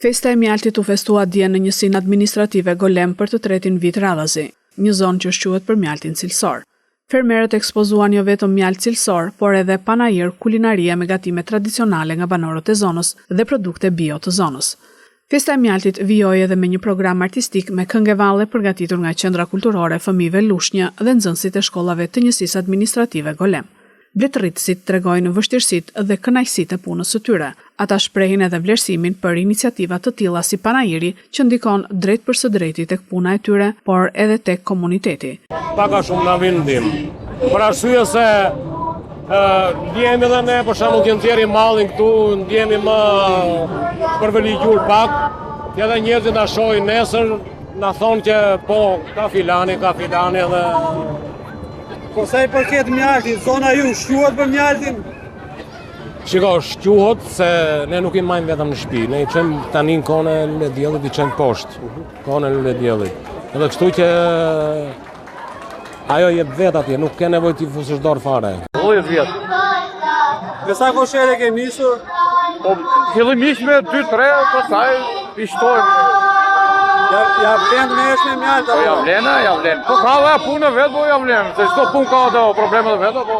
Festa e mjaltit u festua dje në njësinë administrative Golem për të tretin vit radhazi, një zonë që shquhet për mjaltin cilësor. Fermerët ekspozuan jo vetëm mjaltë cilësor, por edhe panair kulinarie me gatime tradicionale nga banorët e zonës dhe produkte bio të zonës. Festa e mjaltit vijoi edhe me një program artistik me këngë e valle përgatitur nga Qendra Kulturore e Fëmijëve Lushnjë dhe nxënësit e shkollave të njësisë administrative Golem. Bletërritësit tregojnë vështirësitë dhe kënaqësitë e punës së tyre. Ata shprehin edhe vlerësimin për iniciativa të tilla si panairi, që ndikon drejtpërsëdrejti tek puna e tyre, por edhe tek komuniteti. Pak a shumë na vjen në ndihmë. Për arsye se ndjehemi edhe ne, për shembull që nxjerrim mallin këtu, ndjehemi më përvëligjur pak, që edhe njerëzit na shohin nesër, na thonë që po, ka filani, ka filani edhe Po sa i përket mjaltit, zona ju shquhet për mjaltin? Shiko, shquhet se ne nuk i majmë vetëm në shtëpi, ne i çojmë tani në kohën e lulediellit, i çojmë poshtë, kohën e lulediellit. Edhe kështu që ajo jep vetë atje, nuk ke nevojë t'i fusësh dorë fare. 10 vjet. Me sa koshere ke nisur? Po, fillimisht me 2-3, pastaj i shtojmë. Ja, ja vlen të merresh me mjaltë? Po, ja vlen, ja vlen. Po ka dhe punë vetë, po ja vlen. Se çdo punë ka ato problemet e veta, po.